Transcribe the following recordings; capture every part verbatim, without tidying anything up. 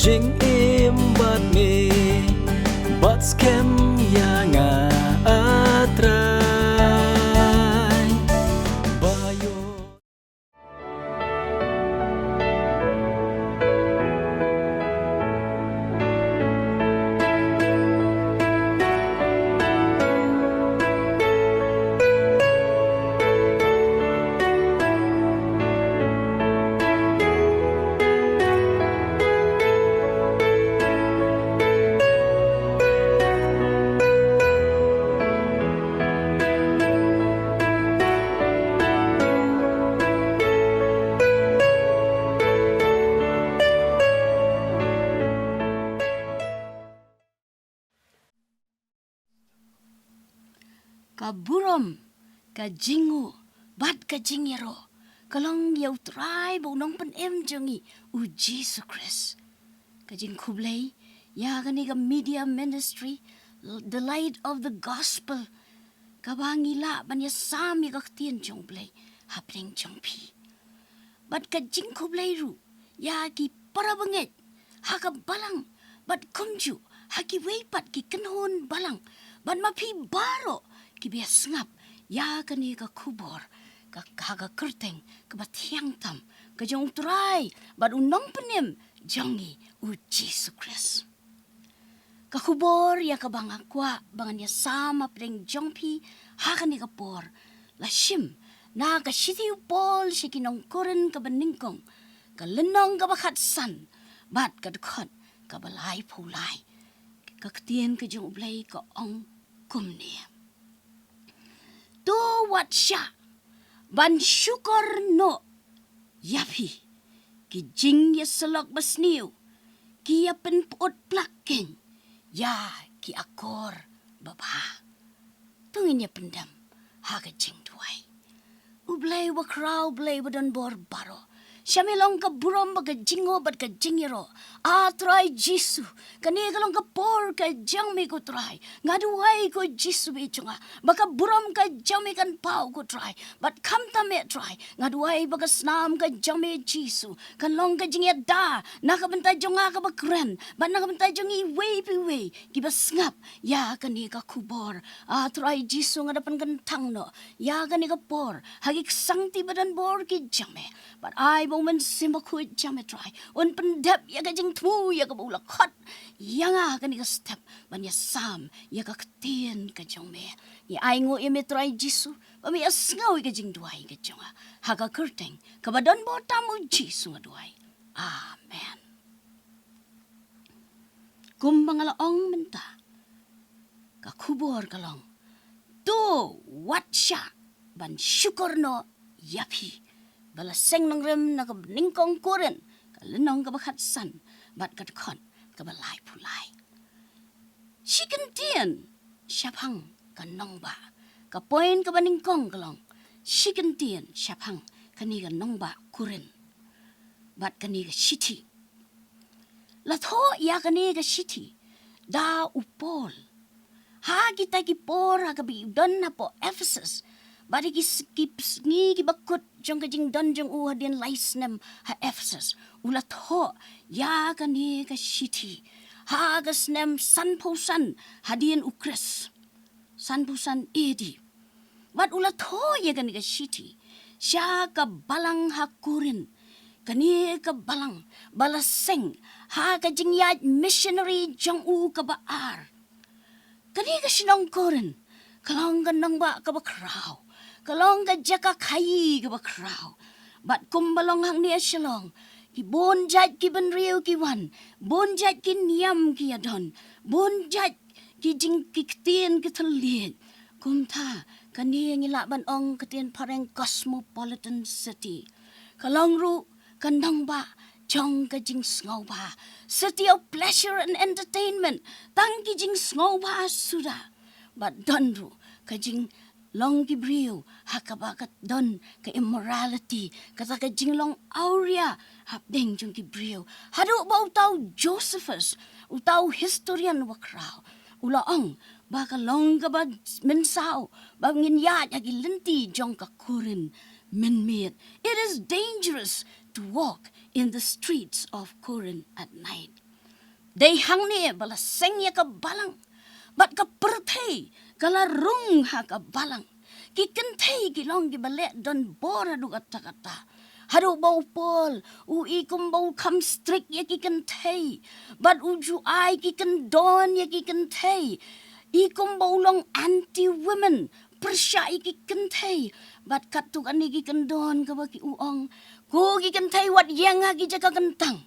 Jingim bad me, bad skhem ïa nga, A Trai. Ba ïoh Ka burom, ka jingnguh, bad ka jingïaroh ka long ïa U Trai bad U Nongpynim jong ngi, U Jisu Khrist. Ka jingkhublei ïa kane ka media ministry, The Light of the Gospel, kaba ngi lah ban ïasam ïa ka ktien jong U Blei hapdeng jong phi. Bad ka jingkhublei ruh ïa ki para bangeit ha ka balang, bad kumjuh ha kiwei pat ki kynhun balang, bad ma phi baroh kiba ïasngap ïa kane ka khubor, ka, ha ka kyrteng kaba thiang tam ka jong U Trai bad U Nongpynim jong ngi, U Jisu Khrist. Ka khubor ïa kaba nga kwah ba ngan ïasam hapdeng jong phi ha kane ka por la shim na ka shithi U Paul sha ki nong Korinth kaba nyngkong, ka lynnong kaba khatsan, bad ka dkhot kaba laiphew lai. Ka ktien ka jong U Blei ka ong kumne: To wat shah ban shukor noh ïa phi ki jingïasyllok basniew, ki ïapynput plak keiñ ïa ki akor babha. To ngin ïa pyndem ha ka jingduwai. U Blei uba khraw, U Blei uba don bor baroh, sha me long ka burom bad ka jingnguh bad ka jingïaroh, A Trai Jisu. Kane ka long ka por ka jong me ko Trai. Nga duwai ko Jisu ba ïeit jong nga ba ka burom ka jong me kan paw ko Trai. Bad khamtam eh Trai, nga duwai ba ka snam ka jong me Jisu kan long ka jingïada na ka bynta jong nga kaba kren, bad na ka bynta jong iwei pa iwei kiba sngap ïa kane ka khubor. A Trai Jisu, nga da pynkyntang noh ïa kane ka por ha ki ksangti ba don bor ki jong me. Bad ai ba U Mynsiem Bakhuid jong me Trai un pyndep ïa ka jingthmu ïa kaba u la khot ïa nga ha kane ka step ban ïasam ïa ka ktien ka jong me. Ngi ainguh ïa me Trai Jisu ba me ïasngew ïa ka jingduwai ka jong nga. Ha ka kyrteng kaba don bor tam U Jisu nga duwai. Amen. Kumba nga la ong mynta, ka khubor ka long: To wat shah ban shukor noh ïa phi. Ba la seng nongrim na ka nyngkong Korinth, ka lynnong kaba khatsan, bad ka dkhot kaba laiphew lai. Shi kyntien shaphang ka nongbah. Ka point kaba nyngkong ka long shi kyntien shaphang kane ka nongbah Korinth bad kane ka shithi. La thoh ïa kane ka shithi da u Paul ha kita ki por ha kaba u don hapoh Ephesus, bad ha ki s-, ki sngi kiba kut jong ka jingdon jong u hadien lai snem ha Ephesus, u la thoh ïa kane ka shithi ha ka snem sanphew san hadien U Khrist. Sanphew san A D. Bad u la thoh ïa kane ka shithi sha ka balang ha Korinth, kane ka balang ba la seng ha ka jingïaid missionary jong u kaba ar. Kane ka shnong Korinth ka long ka nongbah kaba khraw, ka long ka jaka khaïi kaba khraw. Bad kumba long hangne ha Shillong, ki bun jait ki bynriew ki wan, bun jait ki niam ki ïadon, bun jait ki jing, ki ktien ki thylliej. Kumta kane ngi lah ban ong ka ktien phareng cosmopolitan city. Ka long ruh ka nongbah jong ka jingsngewbha, city of pleasure and entertainment, tang ki jingsngewbha suda. Bad don ruh ka jinglong ki briew ha kaba ka don ka immorality, kata ka jinglong awria hapdeng jong ki briew. Haduh ba uta u Josephus, uta u historian uba khraw, u la ong ba ka long kaba mynsaw ba ngin ïaid ha ki lynti jong ka Korinth mynmiet. It is dangerous to walk in the streets of Corinth at night. Dei hangne ba la seng ïa ka balang, bad ka pyrthei ka la rung ha ka balang. Ki kynthei ki long kiba leh donbor haduh katta katta. Haduh ba u Paul u i kumba u kham strict ïa ki kynthei, bad u ju ai ki kyndon ïa ki kynthei, i kumba u long anti women, pyrshah ïa ki kynthei. Bad katto katne ki kyndon kaba ki u ong, ko ki kynthei, wat ïeng ha ki jaka kyntang.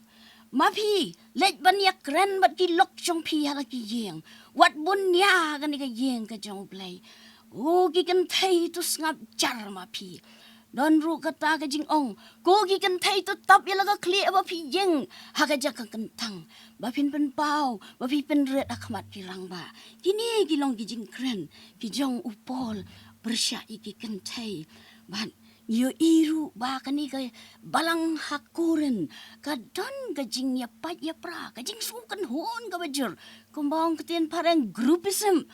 Ma phi leit ban ïakren bad ki lok jong phi ha la ki ïing, wat bun ïa ha kane ka ïing ka jong U Blei. O ki kynthei, to sngap jar ma phi. Don ruh kata ka jingong, ko ki kynthei, to tap ïa la ka khlieh ba phi ïeng ha ka jaka kyntang, ba phin pynpaw, ba phi pynrit ha khmat ki rangbah. Kine ki long ki jingkren ki jong u Paul pyrshah ïa ki kynthei. Bad ngi ïohi ruh ba kane ka balang ha Korinth ka don ka jingïapait ïapra, ka jingsngewkynhun kaba jur. Kumba ong ka ktien phareng, groupism.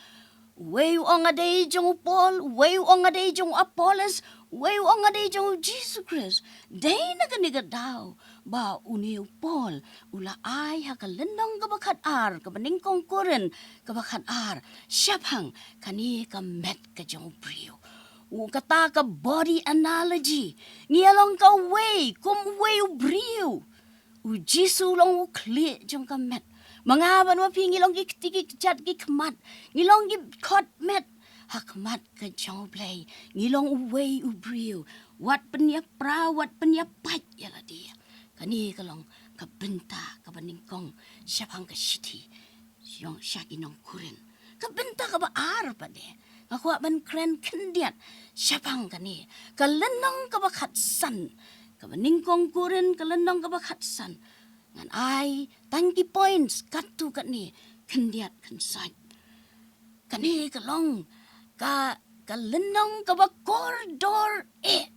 Uwei u ong nga dei jong u Paul, uwei u ong nga dei jong u Apollos, uwei u ong nga dei jong u Jisu Khrist. Dei na kane ka daw ba une u Paul u la ai ha ka lynnong kaba khatar, kaba nyngkong Korinth kaba khatar, shaphang kane ka met ka jong u briew. U kata ka body analogy, ngi ïa long kawei kum uwei u briew. U Jisu u long u khlieh jong ka met. Ma nga bad ma phi ngi long ki kti ki kjat ki khmat, ngi long ki khot met ha khmat ka jong U Blei. Ngi long uwei u briew. Wat pynïapra, wat pynïapait ïa lade. Kane ka long ka bynta kaba nyngkong shaphang ka shithi jong sha ki nong Korinth. Ka bynta kaba ar pat de, nga kwah ban kren khyndiat shaphang kane, ka lynnong kaba khatsan, kaba nyngkong Korinth, ka lynnong kaba khatsan. Ngan ai tang ki points katto katne khyndiat khynsaid. Kane ka long ka, ka lynnong kaba kordor eh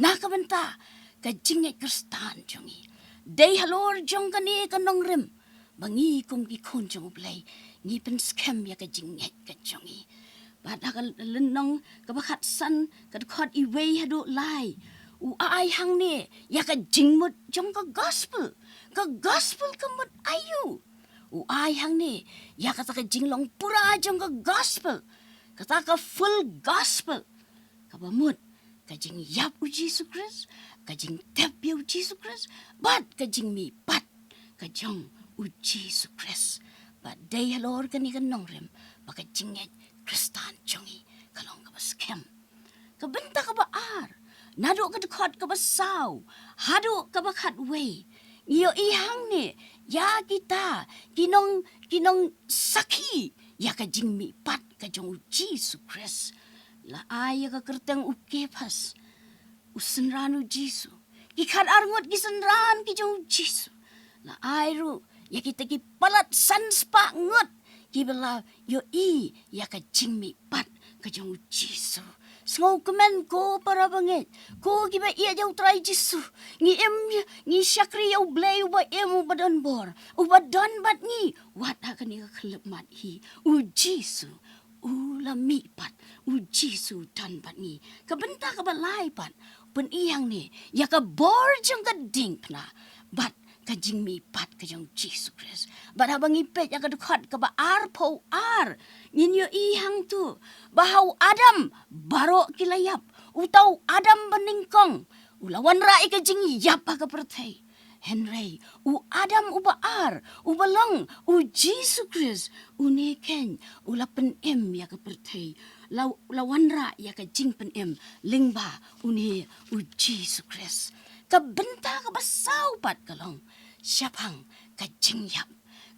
na ka bynta ka jingngeit Khristan jong ngi. Dei halor jong kane ka nongrim ba ngi kum ki khun jong U Blei ngi pynskhem ïa ka jingngeit ka jong ngi. Bad ha ka lynnong kaba khatsan, ka dkhot iwei haduh lai, u ai hangne ïa ka jingmut jong ka gospel. Ka gospel ka mut aïu? U ai hangne ïa kata ka jinglong pura jong ka gospel, kata ka full gospel, kaba mut ka jingïap u Jisu Khrist, ka jingtep ïa u Jisu Khrist, bad ka jingmihpat ka jong u Jisu Khrist. Bad dei halor kane ka nongrim ba ka jingngeit Khristan jong ngi ka long kaba skhem. Ka bynta kaba ar, naduh ka dkhot kaba saw haduh kaba khatwei, ngi ïohi hangne ïa kita ki nong, ki nongsakhi ïa ka jingmihpat ka jong u Jisu Khrist. La ai ïa ka kyrteng u Kephas, u synran u Jisu. Ki khatar ngut ki synran ki jong u Jisu. La ai ruh ïa kita ki palat san spah ngut kiba la ïohi ïa ka jingmihpat ka jong u Jisu. Sngewkmen ko para bangeit, ko kiba ïeit ïa u Trai Jisu. Ngi im, ngi shakri ïa U Blei uba im, uba donbor, uba don bad ngi wat ha kane ka khyllipmat hi. U Jisu u la mihpat, u Jisu u don bad ngi. Ka bynta kaba lai pat, pyni hangne ïa ka bor jong ka diengphna bad ka jingmihpat ka jong u Jisu Khrist. Bad haba ngi peit ïa ka dkhot kaba arphew ar, ngin ïohi hangto ba ha u Adam baroh ki la ïap. Uta u Adam ba nyngkong u la wanrah ïa ka jingïap ha ka pyrthei. Hynrei u Adam uba ar, uba long u Jisu Khrist, une keiñ u la pynim ïa ka pyrthei. La, la wanrah ïa ka jingpynim lyngba une u Jisu Khrist. Ka bynta kaba saw pat ka long shaphang ka jingïap.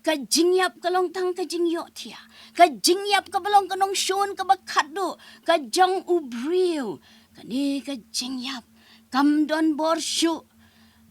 Ka jingïap ka long tang ka jingïohthiah. Ka jingïap kaba long ka nongshun kaba khatduh ka jong u briew. Kane ka jingïap kam don bor shuh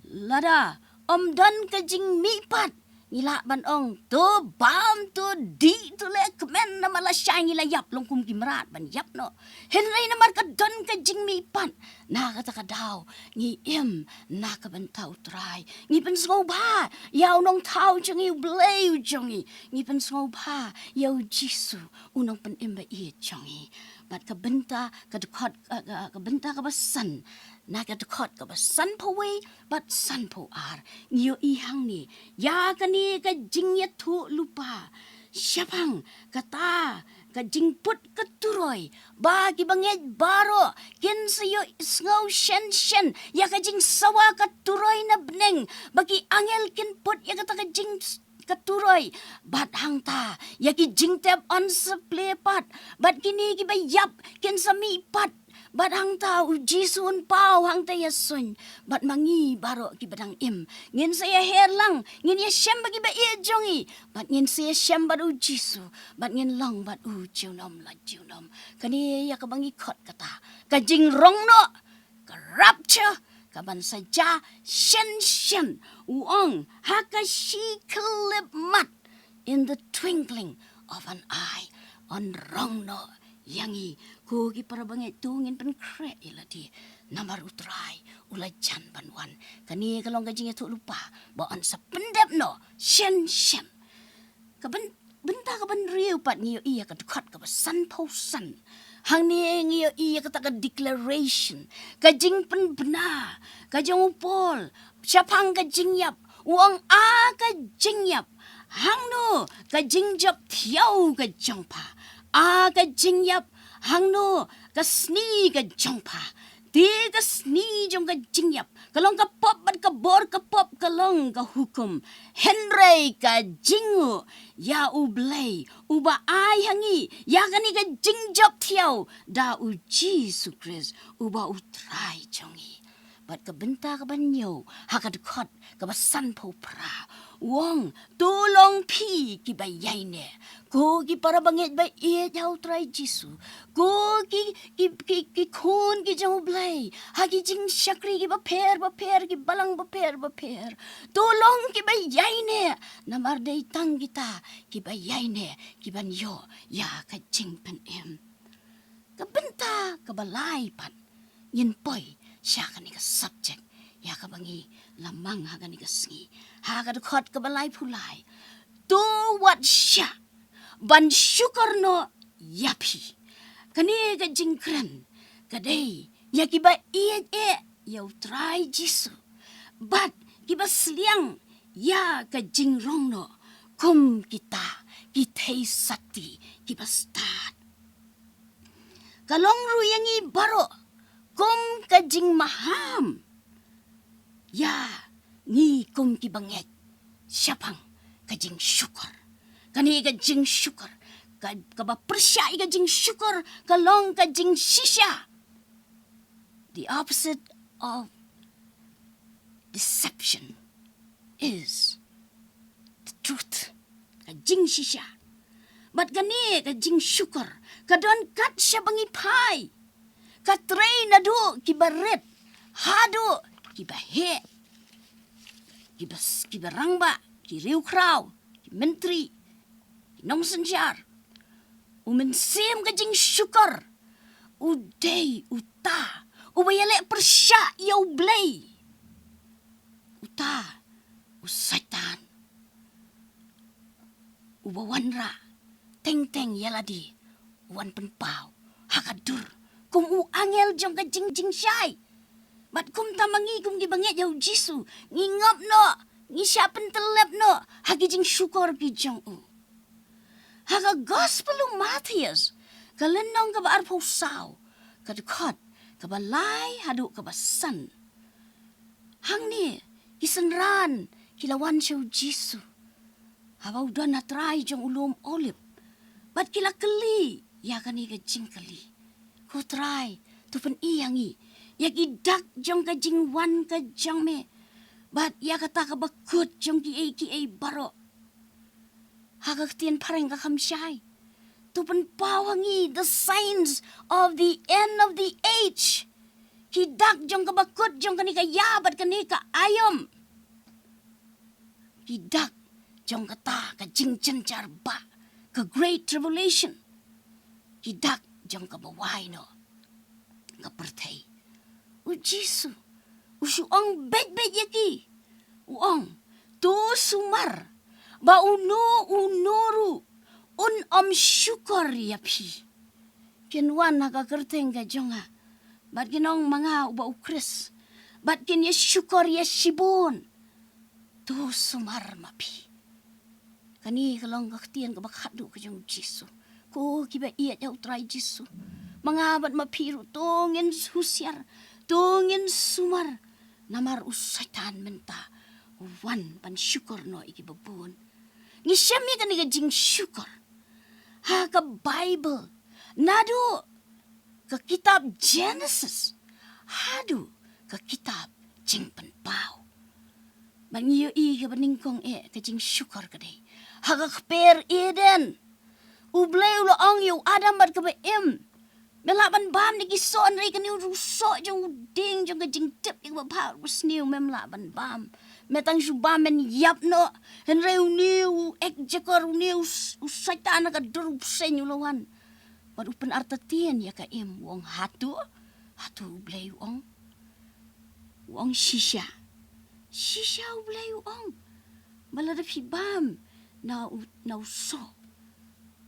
lada ym don ka jingmihpat. Ngi lah ban ong to bam, to dih, to leh kmen, namar lashai ngi la ïap, long kum ki mrad ban ïap noh. Hynrei namar ka don ka jingmihpat, na kata ka daw ngi im na ka bynta u Trai. Ngi pynsngewbha ïa u Nongthaw jong ngi, u Blei u jong ngi. Ngi pynsngewbha ïa u Jisu, u Nongpynim ba ïeit jong ngi. Bad ka bynta ka dkhot, ka, ka, ka bynta kaba san, na ka dkhot kaba sanphew wei bad sanphew ar, ngi ïohi hangne ïa kane ka jingïathuhlypa shaphang kata ka jingput ka turoi, ba ki bangeit baroh kin sa ïohsngew shen shen ïa ka jingsawa ka turoi na bneng, ba ki angel kin put ïa kata ka jing ka turoi, bad hangta ïa ki jingtep yn sa plie pat, bad kine kiba ïap kin sa mih pat, bad hangta u Jisu un paw hangta ïa suiñ, bad ma ngi baroh kiba dang im ngin sa ïaher lang, ngin ïashem bad kiba ïeit jong ngi, bad ngin sa ïashem bad u Jisu, bad ngin long bad u junom la junom. Kane ïa kaba ngi khot kata ka jingrong noh, ka rapture, kaban sa jia shen shen, u ong, ha ka shi khyllipmat, in the twinkling of an eye, yn rong noh ïa ngi. Ko ki para bangeit, to ngin pynkhreh ïa lade, namar u Trai u la jan ban wan. Kane ka long ka jingïathuhlypa ba yn sa pyndep noh shen shen. Ka byn-, bynta kaba hynriew pat ngi ïohi ïa ka dkhot kaba sanphew san. Hangne ngi ïohi ïa kata ka declaration, ka jingpynbna ka jong u Paul shaphang ka jingïap. U ong, a ka jingïap, hangno ka jingjop thiaw ka jong pha? A ka jingïap, hangno ka sni ka jong pha? Te ka sni jong ka jingïap ka long ka pop, bad ka bor ka pop ka long ka hukum. Hynrei ka jingnguh ïa U Blei uba ai ha ngi ïa kane ka jingjop thiaw da u Jisu Khrist uba u Trai jong ngi. Bad ka bynta kaba hynñiew ha ka dkhot kaba sanphew phra, u ong, to long phi kiba ïaineh, ko ki para bangeit ba ïeit ha u Trai Jisu, ko ki, ki, ki, ki khun ki jong U Blei ha ki jingshakri kiba pher bapher, ki balang bapher bapher. To long kiba ïaineh, namar dei tang kita kiba ïaineh kiban ïoh ïa ka jingpynim. Ka bynta kaba lai pat ngin poi sha kane ka subject ïa kaba ngi la mang ha kane ka sngi, ha ka dkhot kaba laiphew lai, to wat shah ban shukor noh ïa phi. Kane ka jingkren ka dei ïa kiba ïeit eh ïa u Trai Jisu, bad kiba sliang ïa ka jingrong noh kum kita ki theisotti kiba stad. Ka long ruh ïa ngi baroh kum ka jingmaham ïa ngi kum ki bangeit shaphang ka jingshukor. Kane ka jingshukor, ka, kaba pyrshah ïa ka jingshukor ka long ka jingshisha. The opposite of deception is the truth. Ka jingshisha. Bad kane ka jingshukor ka don kat shaba ngi phai. Ka trei naduh kiba rit haduh kiba heh, kiba s-, kiba rangbah, ki riewkhraw, ki myntri, ki nongsynshar. U mynsiem ka jingshukor u dei uta uba ïaleh pyrshah ïa U Blei. Uta u Soitan uba wanrah teng teng ïa lade, u wan pynpaw ha ka dur kum u angel jong ka jingjingshai. Bad kumta ma ngi kum ki bangeit ïa u Jisu, ngi ngop noh, ngi shah pyntyllep noh ha ki jingshukor ki jong u. Ha ka Gospel u Mathaios, ka lynnong kaba arphew saw, ka dkhot kaba lai haduh kaba san. Hangne ki synran ki la wan sha u Jisu haba u don ha trai jong u lum Olib, bad ki la kylli ïa kane ka jingkylli: Ko Trai, to pyni ïa ngi ïa ki dak jong ka jingwan ka jong me, bad ïa kata kaba kut jong kiei kiei baroh. Ha ka ktien phareng ka kham shai, to pynpaw ha ngi the signs of the end of the age. Ki dak jong kaba kut jong kane ka ïa bad kane ka aïom. Ki dak jong kata ka jingjynjar ba, ka great tribulation. Ki dak jong kaba wai noh ka pyrthei. U Jisu u shu ong beit beit ïa ki, u ong: To sumar ba uno uno ruh un ym shukor ïa phi. kin wan ha ka kyrteng ka jong nga, bad kin ong ma nga uba u Khrist, bad kin ïa shukor ïa shibun. To sumar ma phi. Kane ka long ka ktien kaba khatduh ka jong u Jisu. Ko kiba ïeit ïa u Trai Jisu, ma nga bad ma phi ruh to ngin husiar, to ngin sumar. Namar u Soitan mynta u wan ban shukor noh ïa kiba bun. Ngi shem ïa kane ka jingshukor ha ka Baibl, naduh ka kitab Genesis haduh ka kitab Jingpynpaw. Ba ngi ïohi kaba nyngkong eh ka jingshukor ka dei ha ka kper Eden. U Blei u la ong ïa u Adam bad kaba im, me lah ban bam na ki soh, hynrei kane u soh jong u dieng jong ka jingtip ïa kaba bha bad sniew mem lah ban bam. Me tang shu bam men ïap noh. Hynrei une u ekjakor, une u s-, u Soitan ha ka dur u bseiñ u la wan bad u pynartatien ïa ka im, u ong, hato, hato u Blei u ong. U ong shisha. Shisha u Blei u ong. Ba lada phi bam na u, na u soh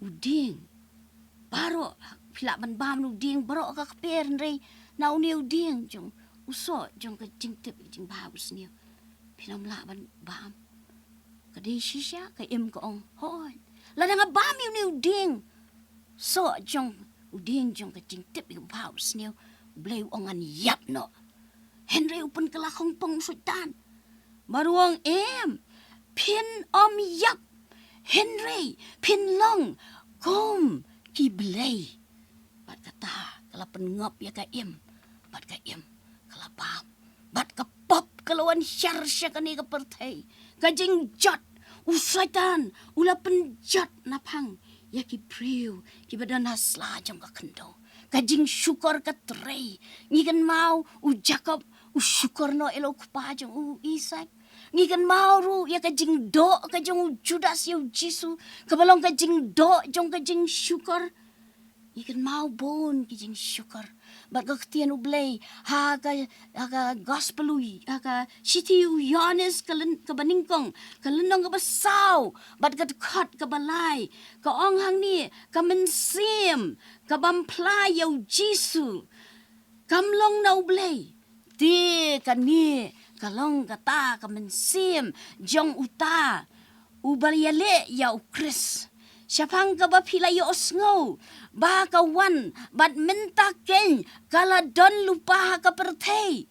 u dieng baroh, phi lah ban bam na u dieng baroh ka kper, hynrei na une u dieng jong u soh jong ka jingtip jingbha bad sniew, phin ym lah ban bam. Ka dei shisha? Ka im ka ong, hooid. Lada nga bam ïa une u dieng soh jong u dieng jong ka jingtip ïa kaba bha bad sniew, u Blei u ong ngan ïap noh. Hynrei u pynkylla khongpong u Soitan. Bad u ong, em, phin ym ïap, hynrei phin long kum ki blei. Bad kata ka la pynngop ïa ka im, bad ka im ka la bam. Bad ka pop ka la wan shar sha kane ka pyrthei. Ka jingjot, u Soitan u la pynjot naphang ïa ki briew kiba don ha sla jong ka khyndew. Ka jingshukor ka trei. Ngi kynmaw u Jakob u shukor noh ïa la u kpa jong u, u Isaak. Ngi kynmaw ruh ïa ka jingdoh ka jong u Judas ïa u Jisu, kaba long ka jingdoh jong ka jingshukor. Ngi kynmaw bun ki jingshukor. Bad ka ktien u Blei ha ka, ha ka gospel u, ha ka shithi u Ïoannis ka lyn-, kaba nyngkong, ka lynnong kaba saw bad ka dkhot kaba lai, ka ong hangne, ka mynsiem ka bam phla ïa u Jisu kam long na u Blei. Te kane ka long kata ka mynsiem jong uta uba ïaleh ïa u Khrist. Shaphang kaba phi la ïohsngew ba ka wan, bad mynta keiñ ka la don lypa ha ka pyrthei.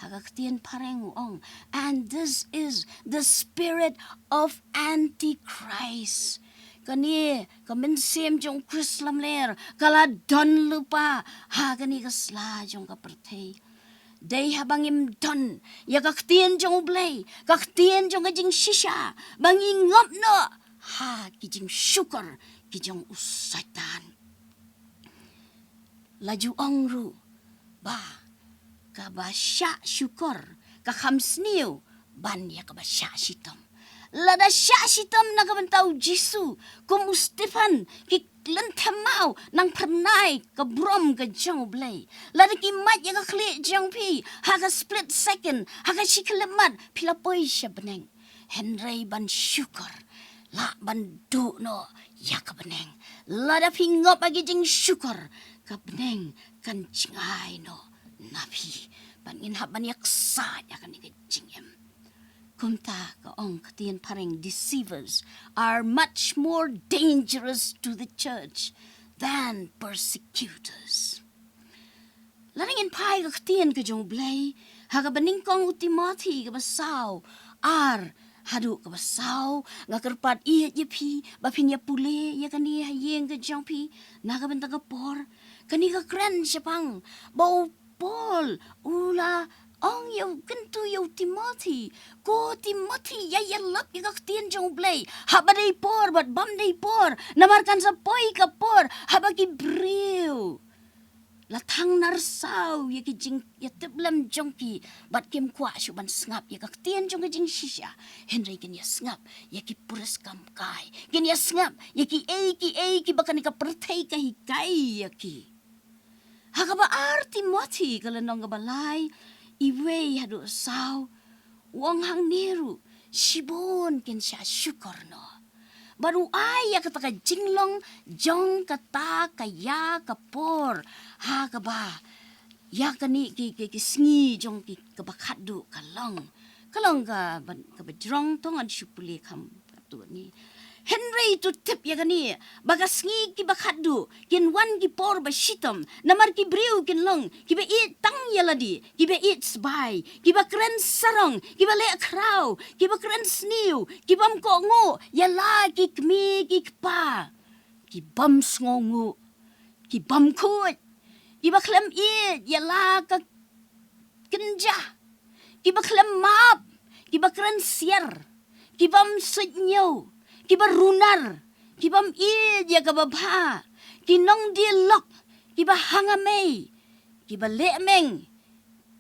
Ha ka ktien phareng u ong, and this is the spirit of Antichrist. Kane ka mynsiem jong u Khrist lamler ka la don lypa ha kane ka sla jong ka pyrthei. Dei haba ngim don ïa ka ktien jong u Blei, ka ktien jong ka jingshisha, ba ngi ngop noh ha ki jingshukor ki jong u Soitan. La ju ong ruh ba kaba shah shukor ka kham sniew ban ïa kaba shah shitom. Lada shah shitom na ka bynta u Jisu, kum u Stephen, ki lynthem maw nang phyrnai ka burom ka jong u Blei. Lada ki mait ïa ka khlieh jong phi ha ka split second, ha ka shi khyllipmat, phi la poi sha bneng. Hynrei ban shukor, lah ban duh noh ïa ka bneng. Lada phi ngop ha ki jingshukor, ka bneng kan jngai noh na phi. Ban ngin hap ban ïa ksaid ïa kane ka jingim. Kumta ka ong ka ktien phareng, deceivers are much more dangerous to the church than persecutors. Lada ngin phai ka ktien ka jong u Blei ha kaba nyngkong u Timothi kaba saw, ar haduh kaba saw, nga kyrpad ïa, ïa phi ba phin ïa pule ïa kane ha ïing ka jong phi na ka bynta ka por. Kane ka kren shaphang ba u Paul u la ong ïa u, kyntu ïa u Timothi, ko Timothi, ïa ïalap ïa ka ktien jong u Blei haba dei por bad bym dei por, namar kan sa poi ka por haba ki briew la thang narsaw ïa ki jingïatiplem jong ki, bad kim kwah shuh ban sngap ïa ka ktien jong ka jingshisha, hynrei kin ïa sngap ïa ki puriskam kai, kin ïa sngap ïa kiei kiei kiba kane ka pyrthei ka hikai ïa ki. Ha kaba ar Timothi ka lynnong kaba lai, iwei haduh saw, u ong hangne ruh, shibun kin shah shukor noh. Bad u ai ïa kata ka jinglong jong kata ka ïa ka por ha kaba ïa kane ki, ki, ki sngi jong ki kaba khatduh ka long. Ka long kaba, kaba jrong, to ngan shu pule kham katto katne. Hynrei to tip ïa kane, ba ka sngi kiba khatduh kin wan ki por ba shitom, namar ki briew kin long kiba ïeit tang ïa lade, kiba ïeit sbai, kiba kren sarong, kiba leh khraw, kiba kren sniew, kibym kohnguh ïa la ki kmie ki kpa, kibym sngewnguh, kibym khuid, kiba khlem ïeit ïa la ka kynja, kiba khlem map, kiba kren siar, kibym suidñiew, kiba runar, kibym ïeit ïa kaba bha, ki nongdialog, kiba hangamei, kiba lehmeng,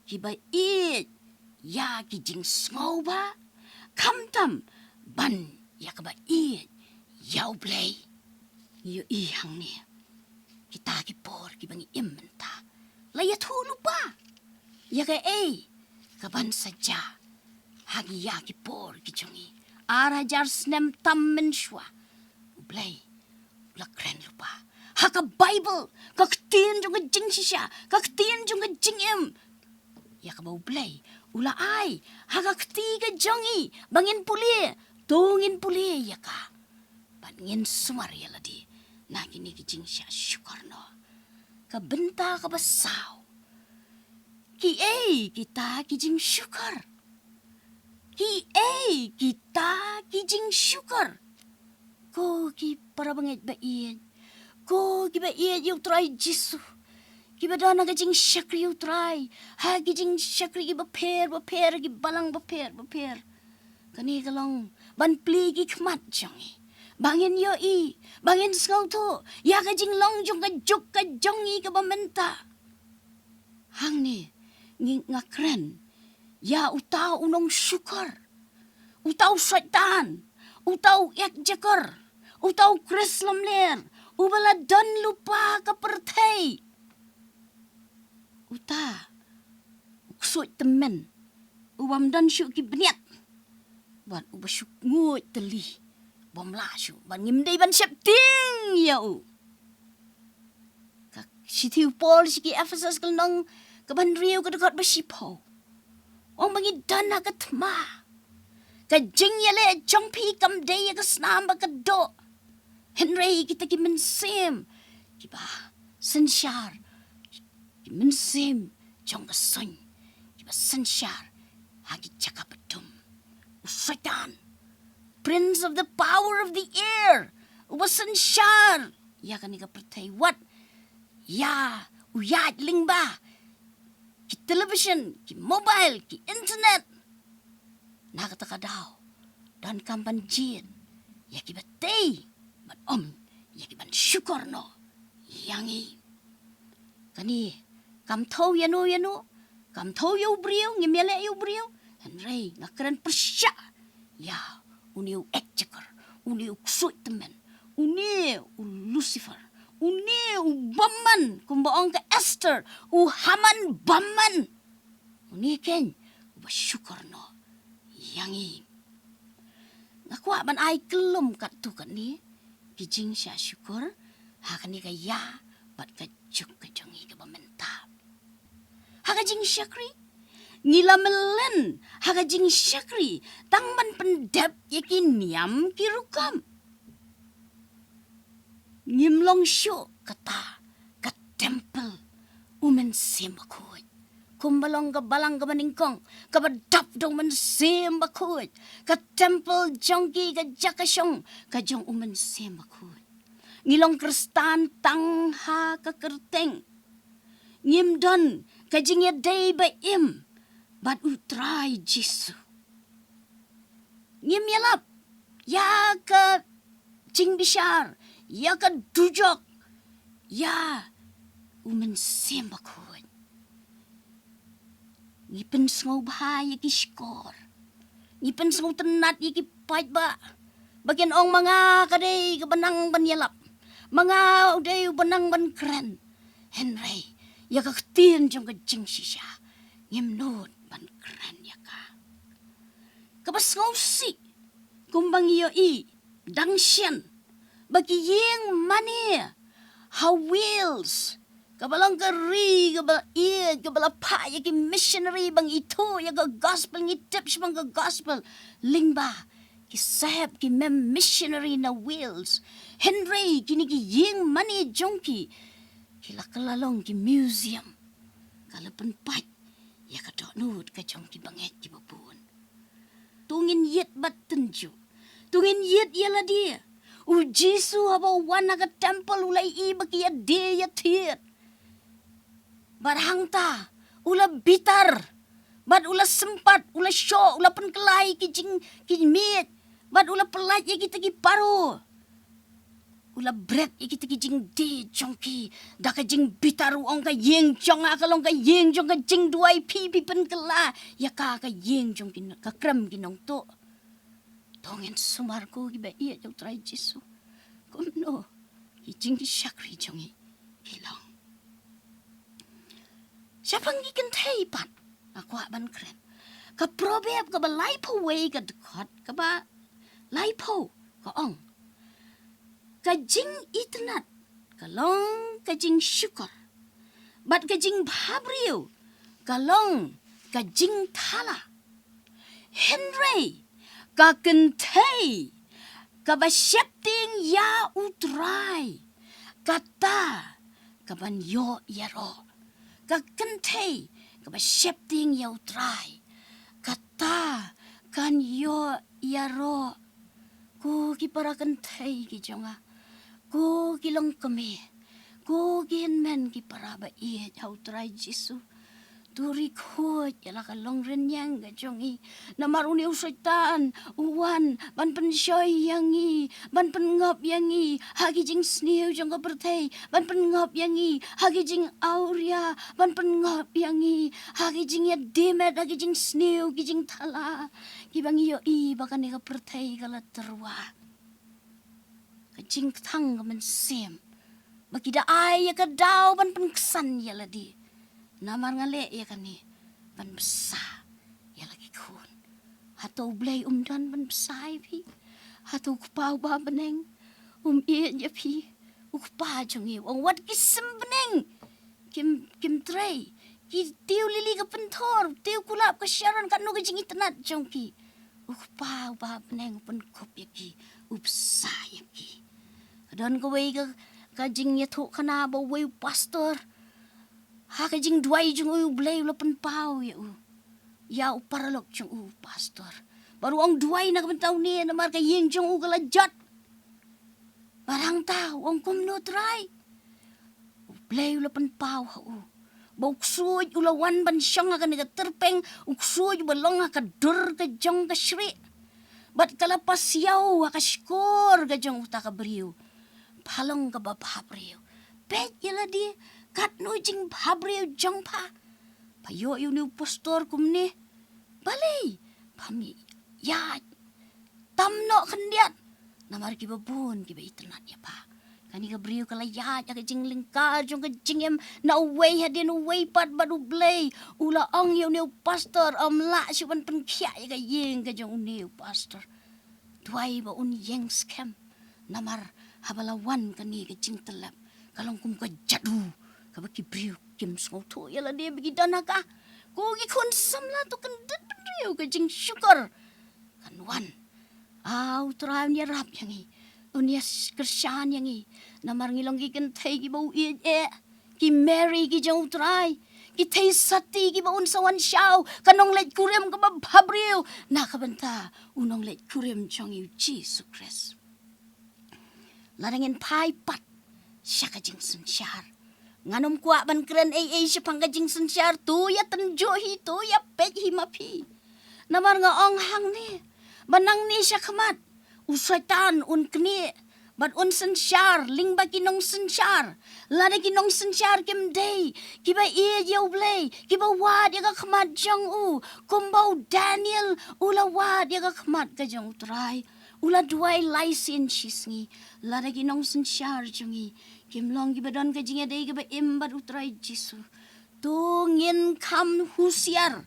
kiba ïeit ïa ki jingsngewbha, khamtam ban ïa kaba ïeit ïa U Blei. Ngi ïohi hangne, kita ki por kiba ngi im mynta, la ïathuh lypa ïa kaei kaban sa jia ha ki ïa ki por ki jong ngi. Ar hajar snem tam mynshuwa, U Blei u la kren lypa ha ka Baibl, ka ktien jong ka jingshisha, ka ktien jong ka jingim, ïa kaba U Blei u la ai ha ka kti ka jong ngi ba ngin pule. To ngin pule ïa ka bad ngin sumar ïa lade na kine ki jingshah shukor noh. Ka bynta kaba saw, kiei kita ki jingshukor? Kiei kita ki jingshukor? Ko ki para bangeit ba ïeit, ko kiba ïeit ïa U Trai Jisu, kiba don ha ka jingshakri U Trai, ha ki jingshakri kiba pher ba pher, ki balang ba pher ba pher, kane ka long ban plie ki khmat jong ngi ba ngin ïohi, ba ngin sngewthuh ïa ka jinglong jong ka juk ka jong ngi kaba mynta. Hangne ngi, nga kren ïa uta u nongshukor, uta u Soitan, uta u ïakjakor, uta u Khrist lamler, uba la don lypa ka pyrthei, uta u ksuid tymmen, u bym don shuh ki bniat, bad uba shu nguid tylli, bym lah shuh, bad ngim dei ban sheptieng ïa u. Ka shithi u Paul sha ki Ephesus ka lynnong kaba hynriew ka dkhot ba shiphew, u ong ba ngi don ha ka thma. Ka jingïaleh jong phi kam dei ïa ka snam bad ka doh, hynrei kita ki mynsiem kiba synshar, ki mynsiem jong ka suiñ, kiba synshar ha ki jaka ba dum. U Soitan, prince of the power of the air, uba synshar ïa kane ka pyrthei, wat ïa u ïaid lyngba ki television, ki mobile, ki internet. Na kata ka daw donkam ban jied ïa kiba tei, bad ym ïa kiban shukor noh ïa ngi. Kane kam thew ïano ïano, kam thew ïa u briew, ngim ïaleh ïa u briew, hynrei nga kren pyrshah ïa une u ïakjakor, une u ksuid tymmen, une u Lucifer, une u bymman, kumba ong ka Esther, u Haman bymman. Une keiñ uba shukor noh ïa ngi. Nga kwah ban ai kyllum katto katne ki jingshah shukor ha kane ka ïa bad ka juk ka jong ngi kaba mynta. Ha ka jingshakri, ngi la mlien ha ka jingshakri tang ban pyndep ïa ki niam ki rukom. Ngim long shuh kata ka temple u Mynsiem Bakhuid, kumba long ka balang kaba nyngkong kaba dap da u Mynsiem Bakhuid, ka temple jong ki, ka jaka shong ka jong u Mynsiem Bakhuid. Ngi long Khristan tang ha ka kyrteng. Ngim don ka jingïadei ba im bad u Trai Jisu. Ngim ïalap ïa ka jingbishar, ïa ka dujok, ïa u Mynsiem Bakhuid. Ngi pynsngewbha ïa ki shkor, ngi pynsngewtynnat ïa ki paidbah, ba kin ong ma nga ka dei kaba nang ban ïalap, ma nga u dei uba nang ban kren. Hynrei ïa ka ktien jong ka jingshisha ngim nud ban kren ïa ka. Kaba sngewsih, kumba ngi ïohi Dang shen ba ki ïing mane ha Wales, kaba long ka ri kaba ïeit, kaba la phah ïa ki missionary ban ithuh ïa ka gospel, ngi tip shaphang ka gospel lyngba ki sahep, ki mem missionary na Wales. Hynrei kine ki ïing mane jong ki, ki la kylla long ki museum. Ka la pynpait ïa ka dohnud ka jong ki bangeit kiba bun. To ngin ïit bad tynjuh. To ngin ïit ïa lade. U Jisu haba u wan ha ka temple u la ïohi ba ki ïadie ïathied. Bad hangta u la bitar. Bad u la sympat, u la shoh, u la pynkylla ïa ki jing, ki miej. Bad u la pyllait ïa kita ki paro. U la bret ïa kita ki jingdie jong ki da ka jingbitar, u ong, ka ïing jong nga ka long ka ïing jong ka jingduwai, phi phi pynkylla ïa ka, ka ïing jong ki, ka krem ki nongtuh. To ngin sumar ko kiba ïeit ïa u Trai Jisu. Kumno ki jingshakri jong ngi ki long. Shaphang ki kynthei pat nga kwah ban kren. Ka Proverb kaba laiphew wei, ka dkhot kaba laiphew, ka ong, ka jingitynnad ka long ka jingshukor, bad ka jingbhabriew ka long ka jingthala. Hynrei ka kynthei kaba sheptieng ïa u Trai, kata kaban ïoh ïaroh. Ka kynthei kaba sheptieng ïa u Trai, kata kan ïoh ïaroh. Ko ki para kynthei ki jong nga, ko ki longkmie, ko ki hynmen ki para ba ïeit ha u Trai Jisu, to ri khuid ïa la ka longrynïeng ka jong ngi. Namar une u Soitan u wan ban pynshoi ïa ngi, ban pynngop ïa ngi ha ki jingsniew jong ka pyrthei, ban pynngop ïa ngi ha ki jingawria, ban pynngop ïa ngi ha ki jingïadie met, ha ki jingsniew, ki jingthala kiba ngi ïohi ba kane ka pyrthei ka la tyrwa. Ka jingkthang ka mynsiem ba ki da ai ïa ka daw ban pynksan ïa lade. Namar nga leh ïa kane ban bsa ïa la ki khun. Hato u Blei um don ban bsa ïa phi? Hato u Kpa uba ha bneng um ïeit ïa phi? U Kpa jong ngi u ong, wat ki sim bneng kim, kim trei, ki tiew lili ka pynthor, tiew kulap ka Sharon, katno ka jingitynnad jong ki. U Kpa uba ha bneng u pynkup ïa ki, u bsa ïa ki. Ka don kawei ka, ka jingïathuhkhana ba uwei u pastor, ha ka jingduwai jong u, u Blei u la pynpaw ïa u, ïa u paralok jong u, u pastor. Bad u ong, duwai na ka bynta une namar ka ïing jong u ka la jot. Bad hangta u ong, kumno Trai? U Blei u la pynpaw ha u ba u ksuid u la wan ban shong ha kane ka tyrpeng, u ksuid uba long ha ka dur ka jong ka shrieh. Bad ka la pasiaw ha ka shkor ka jong uta ka briew. Pha long kaba bhabriew. Peit ïa lade, katno jingbhabriew jong pha. Pha ïoh ïa une u pastor kumne. Balei pham ïaid tam noh khyndiat? Namar kiba bun kiba itynnad ïa pha. Kane ka briew ka la ïaid ha ka jinglyngkar jong ka jingim na uwei hadien uwei pat, bad u Blei u la ong ïa une u pastor, ym lah shuh ban pynkhiah ïa ka ïing ka jong une u pastor. Duwai ba un ïeng skhem. Namar haba la wan kane ka jingtyllep, ka long kum ka jadu kaba ki briew kim sngewthuh ïa lade ba ki don ha ka. Ko ki khun samla, to kyndit bynriew ka jingshukor kan wan. A, u Trai un ïarap ïa ngi, un ïakyrshan ïa ngi. Namar ngi long ki kynthei kiba u ïeit eh, ki Mary ki jong u Trai, ki thei sati kiba un sa wan shaw, ka nongleit kurim kaba bhabriew na ka bynta u nongleit kurim jong ngi u Jisu Khrist. Lada ngin phai pat sha ka jingsynshar, ngan ym kwah ban kren ei ei shaphang ka jingsynshar. To ïa tynjuh hi, to ïa peit hi ma phi. Namar nga ong hangne ba nangne shakhmat u Soitan un knieh bad un synshar lyngba ki nongsynshar. Lada ki nongsynshar kim dei kiba ïeit ïa u Blei, kiba wad ïa ka khmat jong u kumba u Daniel u la wad ïa ka khmat ka jong u Trai, u la duwai lai sien shi sngi. Lada ki nongsynshar jong ngi kim long kiba don ka jingïadei kaba im bad u Trai Jisu, to ngin kham husiar,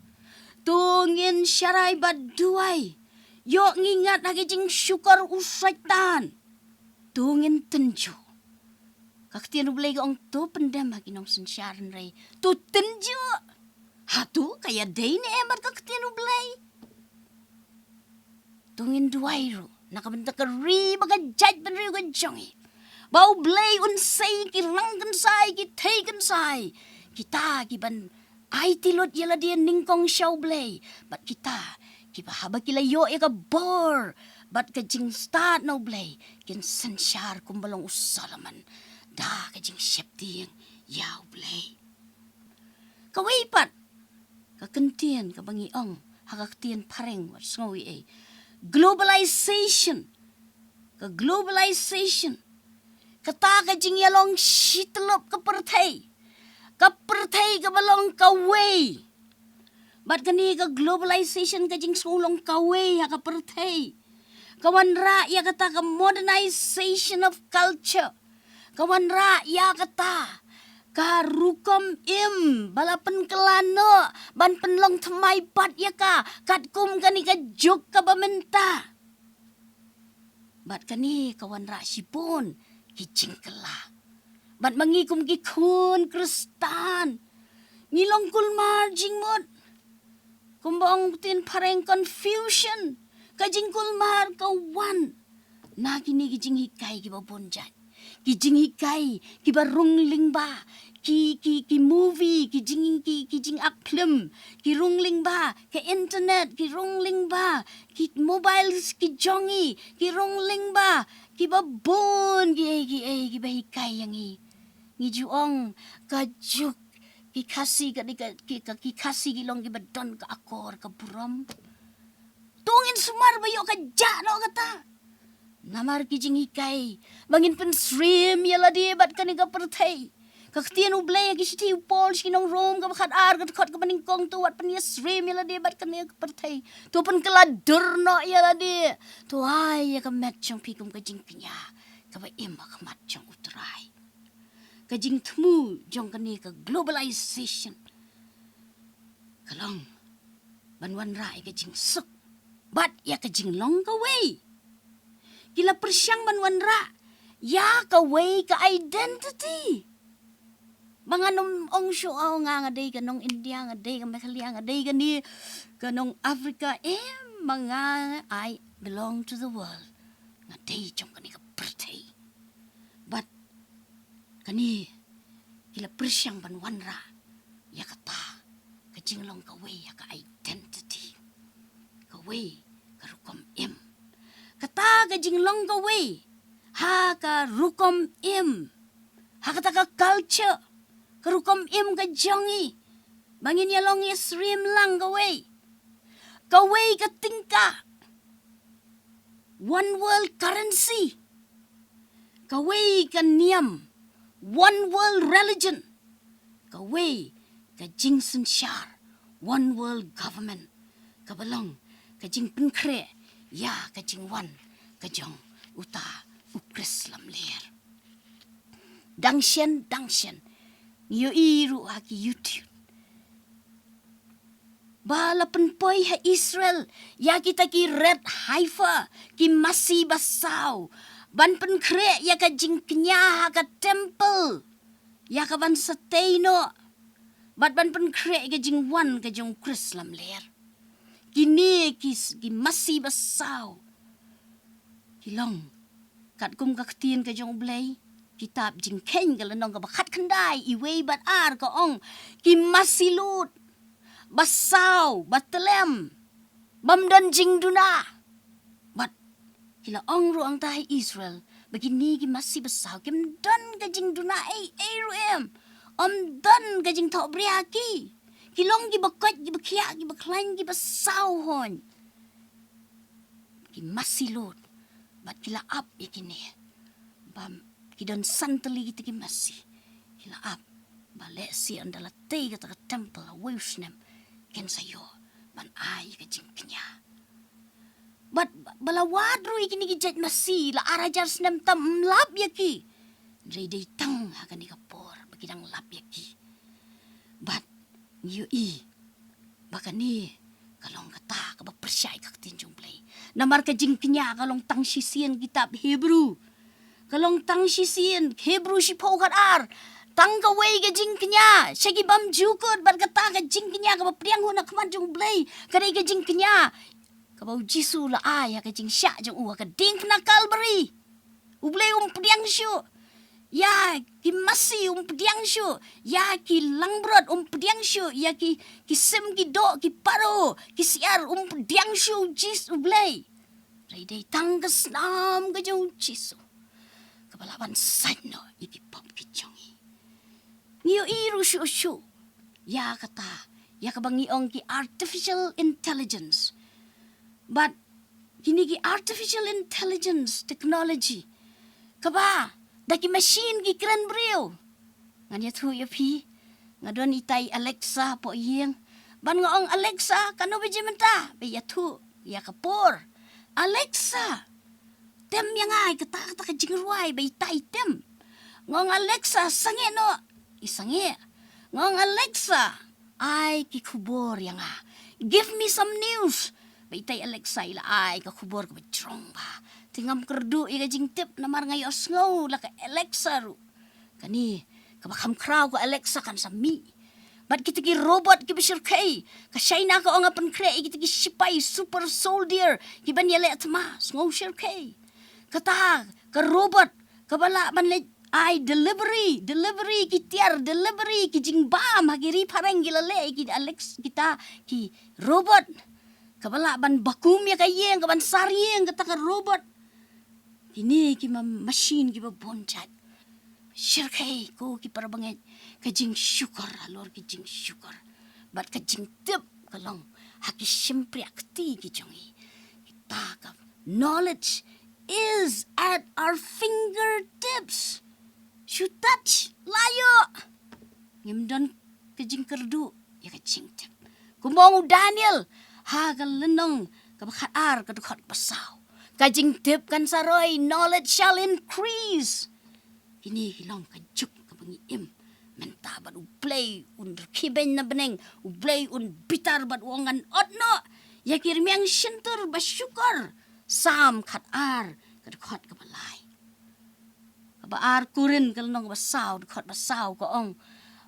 to ngin sharai bad duwai. Ïoh ngi ngat ha ki jingshukor u Soitan. To ngin tynjuh. Ka ktien u Blei ka ong to pyndem ha ki nongsynshar hynrei to tynjuh. Hato ka ïadei ne em bad ka ktien u Blei? To ngin duwai ruh na ka bynta ka ri bad ka jaitbynriew ka jong ngi, ba u Blei un sei ki rang kynsai, ki thei kynsai, kita ki ban aiti lut ïa lade nyngkong sha u Blei, bad kita kiba haba ki la ïoh ïa ka bor bad ka jingstad na u Blei, kin synshar kumba long u Solomon da ka jingsheptieng ïa u Blei. Kawei pat ka kyntien kaba ngi ong ha ka ktien phareng, wat sngew ei ei, globalization. Ka globalization, kata ka jingïalong shityllup ka pyrthei, ka pyrthei kaba long kawei. Bad kane ka globalization, ka jingsngew long kawei ha ka pyrthei, ka wanrah ïa kata ka modernization of culture, ka wanrah ïa kata ka rukom im ba la pynkylla noh ban pynlong thymmai pat ïa ka katkum kane ka juk kaba mynta. Bad kane ka wanrah shibun ki jingkylla. Bad ma ngi kum ki khun Khristan, ngi long kulmar jingmut. Kumba ong ktien phareng, confusion, ka jingkulmar ka wan na kine ki jinghikai kiba bun jait. Ki jinghikai kiba rung lyngba, ki, ki, ki movie, ki jing, ki, ki jingak phlim ki rung lyngba, ka internet ki rung lyngba, ki mobiles ki jong ngi ki rung lyngba, kiba bun ki ei ki ei kiba hikai ïa ngi. Ngi ju ong ka juk, ki Khasi ka dei ka, ki, ka, ki Khasi ki long kiba don ka akor ka burom. To ngin sumar ba ïoh ka jah noh kata. Namar ki jinghikai ba ngin pynsyriem ïa lade bad kane ka pyrthei. Ka ktien u Blei ha ki shithi u Paul sha ki nong Rom kaba khatar, ka dkhot kaba nyngkong, to wat pynïasyriem ïa lade bad kane ka pyrthei. To pynkylla dur noh ïa lade. To ai ïa ka met jong phi kum ka jingkñia kaba im ha khmat jong U Trai. Ka jingthmu jong kane ka globalization ka long ban wanrah ïa ka jingsuk bad ïa ka jinglong kawei. Ki la pyrshang ban wanrah ïa kawei ka identity. Ba ngan ym ong shuh, oh, nga nga dei ka nong India, nga dei ka Meghalaya, nga dei kane ka nong Africa. Em, ma nga, I belong to the world. Nga dei jong kane ka pyrthei. Bad kane ki la pyrshang ban wanrah ïa kata ka jinglong kawei, ïa ka identity, kawei ka rukom im. Kata ka jinglong kawei ha ka rukom im, ha kata ka culture, ka rukom im ka jong ngi, ba ngin ïalong ïasyriem lang kawei. Kawei ka tyngka, one world currency. Kawei ka niam, one world religion. Kawei ka jingsynshar, one world government, kaba long ka jingpynkhreh ïa ka jingwan ka jong uta U Khrist lamler. Dang shen, dang shen, ngi ïohi ruh ha ki YouTube ba la pynpoi ha Israel ïa kita ki red heifer, ki masi basaw, ban pynkhreh ïa ka jingkñia ha ka temple, ïa ka ban satei noh, bad ban pynkhreh ïa ka jingwan ka jong U Khrist lamler. Kine ki, ki masi basaw ki long katkum ka ktien ka jong U Blei. Kitab Jingkheiñ ka lynnong kaba khatkhyndai, iwei bad ar ka ong, ki masi lut, basaw, batlem, bym don jingduna. Bad ki la ong ruh hangta ha Israel ba kine ki masi basaw kim don ka jingduna ei ei ruh em. Ym don ka jingthohbria ki. Ki long kiba koit, kiba khiah, kiba khlaiñ, kiba saw hon. Ki masi lut, bad ki la ap ïa kine, ba ki don san tylli kita ki masi. Ki la ap ba lehse ynda la tei kata ka temple ha uwei u snem, kin sa ïoh ban ai ïa ka jingkñia. Bad ba la wad ruh ïa kine ki jait masi la ar hajar snem tam, ym lap ïa ki. Hynrei dei tang ha kane ka por ba ki dang lap ïa ki. Bad ngi ïohi ba kane ka long kata kaba pyrshah ïa ka ktien jong U Blei. Namar ka jingkñia ka long tang shisien kitab Hebru. Ka long tang shisien Hebru shiphew khat ar. Tang kawei ka jingkñia sha ki bymjukut, bad kata ka jingkñia kaba pdiang ha khmat jong U Blei ka dei ka jingkñia kaba U Jisu u la ai ha ka jingshah jong u ha ka diengphna Kalbari. U Blei um pdiang shuh ïa ki masi, um pdiang shuh ïa ki langbrot, um pdiang shuh ïa ki, ki sim, ki doh, ki paro, ki syiar, um pdiang shuh U Jisu, U Blei. Hynrei dei tang ka snam ka jong U Jisu kaba lah ban sait noh ïa ki pop ki jong ngi. Ngi ïohi ruh shuh shuh ïa kata, ïa kaba ngi ong ki artificial intelligence. Bad kine ki artificial intelligence technology kaba da ki machine ki kren briew. Ngan ïathuh ïa phi, nga don itai Alexa hapoh ïing. Bad nga ong, "Alexa, kano baje mynta?" Ba ïathuh ïa ka por. "Alexa, tem ïa nga ïa kata, kata ka jingrwai." Ba itai tem. Nga ong, "Alexa, sangeh noh." I sangeh. Nga ong, "Alexa, ai ki khubor ïa nga. Give me some news." Ba itai Alexa i la ai ka khubor kaba jrong bha. Te ngam kyrduh ïa ka jingtip namar nga ïohsngew la ka Alexa ruh. Kane kaba kham khraw ka Alexa kan sa mih. Bad kita ki robot kiba shyrkhei, ka China ka ong, nga pynkhreh ïa kita ki sipai super soldier kiban ïaleh thma, sngew shyrkhei. Kata ka robot kaba lah ban leit ai delivery, delivery ki tiar, delivery ki jingbam ha ki ri phareng ki la leh ïa ki Alex, kita ki robot. Kaba lah ban bakum ïa ka ïing, kaban sar ïing, kata ka robot. Kine ki ma-, machine kiba bun jait. Shyrkhei ko ki para bangeit, ka jingshukor halor ki jingshukor. Bad ka jingtip ka long ha ki shympriahkti ki jong ngi. Kita ka knowledge is at our fingertips. Shu touch la ïoh. Ngim don ka jingkyrduh ïa ka jingtip. Kumba ong u Daniel ha ka lynnong kaba khat ar ka dkhot ba saw, ka jingtip kan sa roi, knowledge shall increase. Kine ki long ka juk kaba ngi im mynta bad U Blei un rkhie beiñ na bneng, U Blei un bitar bad u ong ngan ot noh ïa ki rmiang shyntur ba shukor. Salm khat ar ka dkhot kaba lai. Kaba ar Korinth ka lynnong ba saw, dkhot ba saw ka ong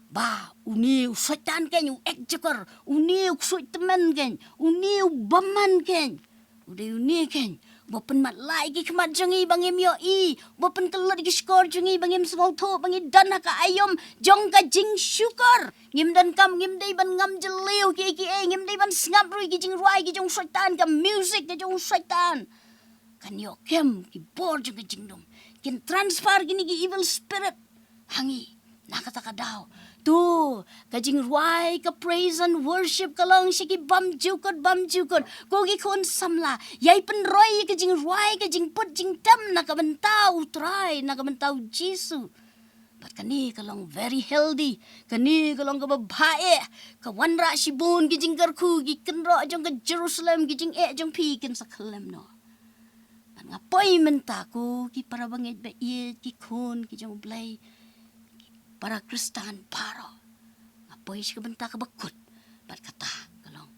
ba une u Soitan kein u ek jakor, une u ksuid tymmen kein, une u bymman kein. U dei une kein uba pynmat lait ki khmat jong ngi ba ngim ïohi, uba pynkyllot ki shkor jong ngi ba ngim sngewthuh, ba ngi don ha ka aïom jong ka jingshukor. Ngim donkam, ngim dei ban ngam jylliew kiei kiei, ngim dei ban sngap ruh ïa ki jingrwai ki jong u Soitan, ka music ka jong u Soitan. Kan ïoh kem ki bor jong ka jingdum. Kin transfer kine ki evil spirit ha ngi. Na kata ka daw, to, ka jingrwai, ka praise and worship ka long sha ki bymjukut bymjukut. Ko ki khun samla, ïai pynroi ïa ka jingrwai, ka jingput jingtem na ka bynta U Trai, na ka bynta U Jisu. Bad kane ka long very healthy. Kane ka long kaba bha eh. Ka wanrah shibun ki jingkyrkhu, ki kynroh jong ka Jerusalem, ki jingeh jong phi kin sa khyllem noh. Bad nga poi mynta ko ki para bangeit ba ïeit, ki khun ki jong U Blei, ki para Khristan baroh. Nga poi sha ka bynta kaba kut. Bad kata ka long,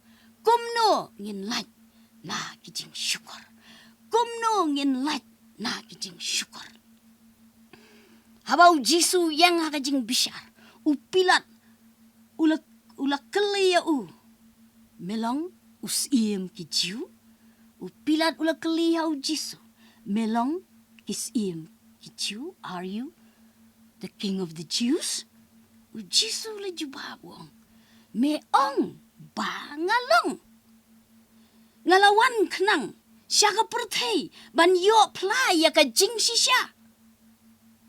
kumno ngin lait na ki jingshukor? Kumno ngin lait na ki jingshukor? Haba U Jisu u ïeng ha ka jingbishar, u Pilat u la, u la kylli ïa u, "Me long u syiem ki Jiw?" U Pilat u la kylli ha U Jisu, "Me long ki syiem ki Jiw? Are you the king of the Jews?" U Jisu u la jubab u ong, "Me ong ba nga long. Nga la wan khnang sha ka pyrthei ban ïoh phla ïa ka jingshisha.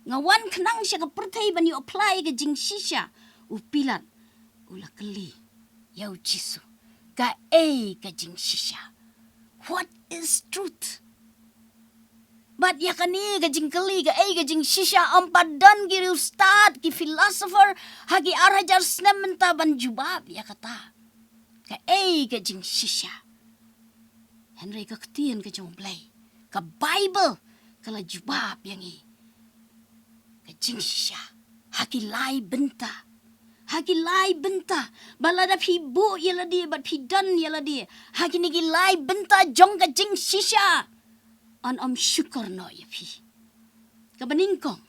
Nga wan khnang sha ka pyrthei ban ïoh phla ïa ka jingshisha." U Pilat u la kylli ïa U Jisu, "Kaei ka jingshisha? What is truth?" Bad ïa kane ka jingkylli, "Kaei ka jingshisha?" ym pat don ki riewstad, ki philosopher ha ki ar hajar snem mynta ban jubab ïa kata, "Kaei ka jingshisha?" Hynrei ka ktien ka jong U Blei, ka Baibl, ka la jubab ïa ngi ka jingshisha ha ki lai bynta. Ha ki lai bynta, ba lada phi buh ïa lade, bad phi don ïa lade ha kine ki lai bynta jong ka jingshisha, yn ym shukor noh ïa phi. Kaba nyngkong,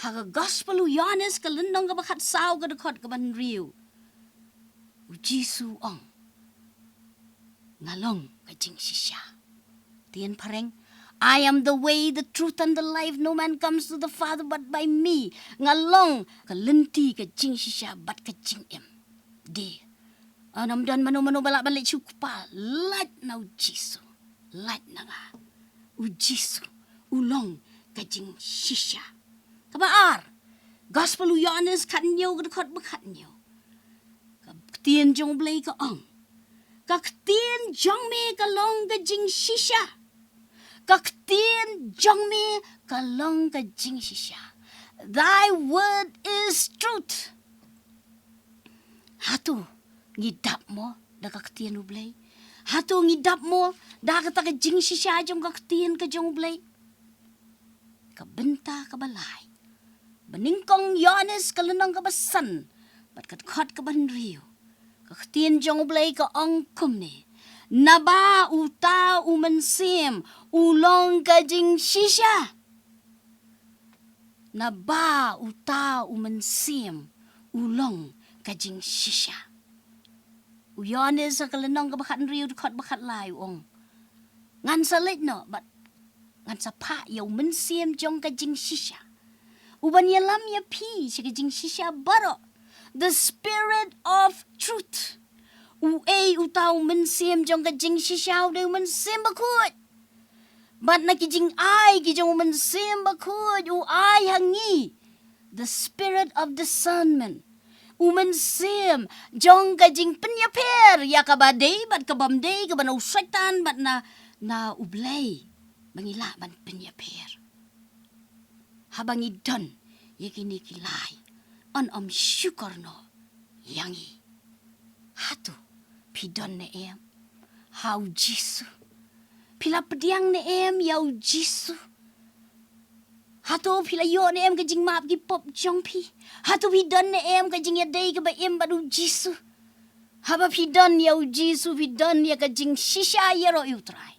ha ka Gospel u Ïoannis ka lynnong kaba khatsaw ka dkhot kaba hynriew, u Jisu u ong, nga long ka jingshisha. Ktien phareng, "I am the way, the truth, and the life. No man comes to the Father but by me." Nga long ka lynti, ka jingshisha, bad ka jingim. Te, yn ym don mano mano ba lah ban leit sha u Kpa, lait na u Jisu, lait na nga. U Jisu u long ka jingshisha. Kaba ar, Gospel u Ïoannis khathynñiew ka dkhot ba khathynñiew, ka ktien jong u Blei ka ong, ka ktien jong me ka long ka jingshisha. Ka ktien jong me ka long ka jingshisha. Thy word is truth. Hato ngi dap mo da ka ktien u Blei? Hato ngi dap mo da kata ka jingshisha jong ka ktien ka jong u Blei? Ka bynta kaba lai, ba nyngkong Ïoannis ka lynnong kaba san, bad ka dkhot kaba hynriew, ka ktien jong u Blei ka ong kumne, naba uta u Mynsiem u long ka jingshisha. Naba uta u Mynsiem u long ka jingshisha. U Ïoannis ha ka lynnong kaba khathynriew dkhot ba khatlai u ong, ngan sa leit noh bad ngan sa phah ïa u Mynsiem jong ka jingshisha, u ban ïalam ïa phi sha ka jingshisha baroh. The Spirit of truth. Uei uta u Mynsiem jong ka jingshisha? U dei u Mynsiem Bakhuid. Bad na ki jingai ki jong u Mynsiem Bakhuid u ai ha ngi the spirit of discernment. U Mynsiem jong ka jingpynïapher ïa kaba dei bad kaba ym dei, kaba na u Soitan bad na, na u Blei, ba ngi lah ban pynïapher. Haba ngi don ïa kine ki lai, yn ym shukor noh ïa ngi. Hato phi don ne em ha u Jisu? Phi la pdiang ne em ïa u Jisu? Hato phi la ïoh ne em ka jingmap ki pop jong phi? Hato phi don ne em ka jingïadei kaba im bad u Jisu? Haba phi don ïa u Jisu, phi don ïa ka jingshisha ïaroh ïa u Trai.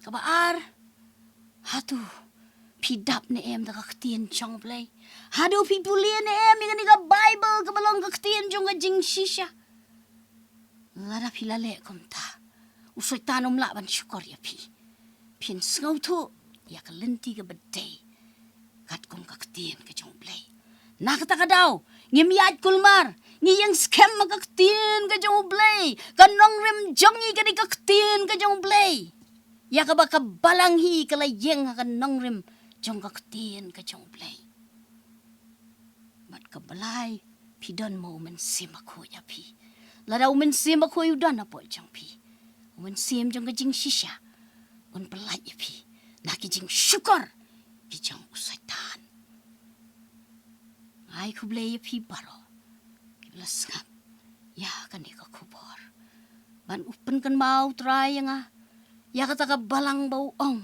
Kaba ar, hato phi dap ne em da ka ktien jong u Blei? Hato phi pule ne em ïa kane ka Baibl kaba long ka ktien jong ka jingshisha? Lada phi la leh kumta, u Soitan um lah ban shukor ïa phi. Phin sngewthuh ïa ka lynti kaba dei katkum ka ktien ka jong u Blei. Na kata ka daw, ngim ïaid kulmar, ngi ïeng skhem ha ka ktien ka jong u Blei. Ka nongrim jong ngi ka dei ka ktien ka jong u Blei. Ïa kaba ka balang hi ka la ïeng ha ka nongrim jong ka ktien ka jong u Blei. Bad kaba lai, phi don mo u Mynsiem Bakhuid ha phi? Lada u Mynsiem Bakhuid u don hapoh jong phi, u mynsiem jong ka jingshisha un pyllait ïa phi na ki jingshukor ki jong u Soitan. Ai khublei ïa phi baroh kiba la sngap ïa kane ka khubor. Ban u pynkynmaw u Trai ïa nga ïa kata ka balang ba u ong,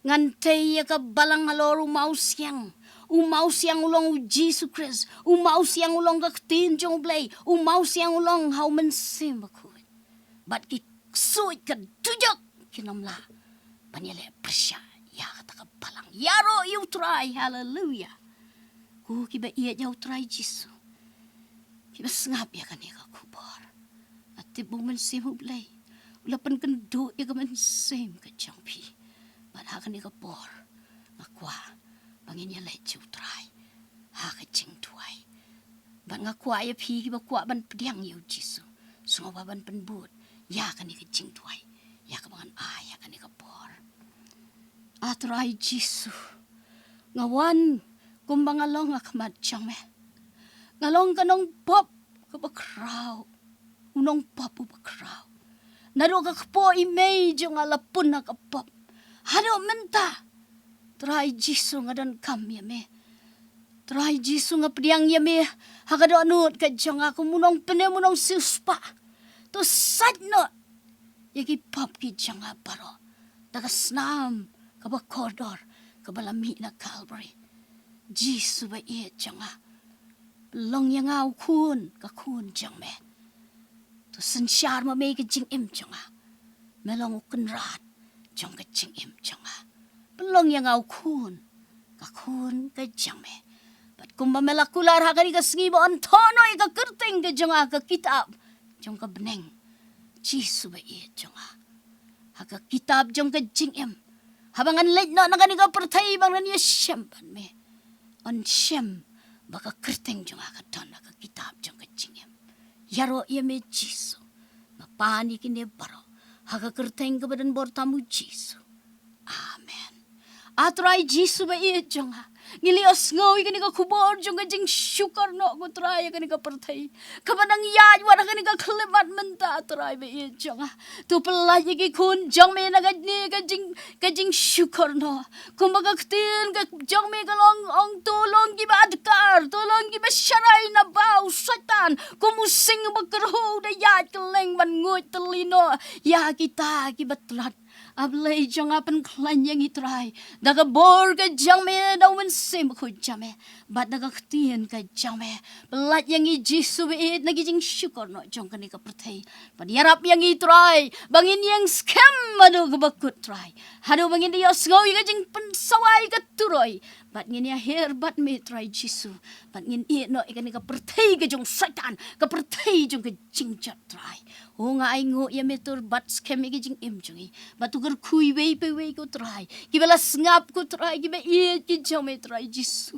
ngan tei ïa ka balang halor u mawsiang. U mawsiang u long u Jisu Khrist. U mawsiang u long ka ktien jong u Blei. U mawsiang u long ha u Mynsiem Bakhuid. Bad ki ksuid ka dujok kin ym lah ban ïaleh pyrshah ïa kata ka balang. Ïaroh ïa u Trai, haleluya. Ko kiba ïeit ïa u Trai Jisu, kiba sngap ïa kane ka khubor, nga tip ba u Mynsiem u Blei u la pynkynduh ïa ka mynsiem ka jong phi. Bad ha kane ka por nga kwah ba ngin ïaleit sha u Trai ha ka jingduwai. Bad nga kwah ïa phi kiba kwah ban pdiang ïa u Jisu, sngewbha ban pynbud ïa kane ka jingduwai ïa kaba ngan ai ha kane ka por. A Trai Jisu, nga wan kumba nga long ha khmat jong me. Nga long ka nongpop kaba khraw, u nongpop uba khraw. Naduh ka kpoh i mei jong nga la pun ha ka pop. Haduh mynta, Trai Jisu, nga donkam ïa me. Trai Jisu, nga pdiang ïa me ha ka dohnud ka jong nga kum u nongpynim, u nongsiewspah. To sait noh ïa ki pop ki jong nga baroh da ka snam kaba kordor kaba la mih na Calvary. Jisu ba ïeit jong nga, Pynlong ïa nga u khun, ka khun jong me. To synshar ma me ka jingim jong nga. Me long u kynrad jong ka jingim jong nga. Pynlong ïa nga u khun, ka khun ka jong me. Bad kumba me la kular ha kane ka sngi ba yn thoh noh ïa ka kyrteng ka jong nga ha ka kitab jong ka bneng. Jisu ba ïeit jong nga. Ha ka kitab jong ka jingim. Haba ngan leit noh na kane ka pyrthei ba ngan ïashem bad me. Yn shem ba ka kyrteng jong nga ka don ha ka kitab jong ka jingim. Ïaroh ïa me Jisu. Nga pan ïa kine baroh ha ka kyrteng kaba donbor tam u Jisu. Amen. A Trai Jisu ba ïeit jong nga. Ngi la ïohsngew ïa kane ka khubor jong ka jingshukor noh ko Trai ïa kane ka pyrthei. Kaba nang ïaid wat ha kane ka khyllipmat mynta Trai ba ïeit jong nga. To pyllait ïa ki khun jong me na kane ka jing, ka jingshukor noh. Kumba ka ktien ka jong me ka long ong to long kiba adkar, to long kiba sharai naba u Soitan. Kum u sing ba kyrhuh da ïaid kylleng ban nguid tylli noh ïa kita kiba tlot. A Blei jong nga pynkhlaiñ ïa ngi Trai. Da ka bor ka jong me da u Mynsiem Bakhuid jong me. Bad da ka ktien ka jong me. Pyllait ïa ngi Jisu ba ïeit na ki jingshukor noh jong kane ka pyrthei. Bad ïarap ïa ngi Trai. Ba ngin ïeng skhem haduh kaba kut Trai. Haduh ba ngin da ïohsngew ïa ka jingpynsawa ïa ka turoi. Bad ngin ïaher bad me Trai Jisu. Bad ngin ïeh noh ïa kane ka pyrthei ka jong Soitan. Ka pyrthei jong ka jingjot Trai. O nga ainguh ïa me to bat skhem ïa ka jingim jong ngi. Bad to kyrkhu iwei pa iwei ko Trai. Kiba la sngap ko Trai, kiba ïeit ki jong me Trai Jisu.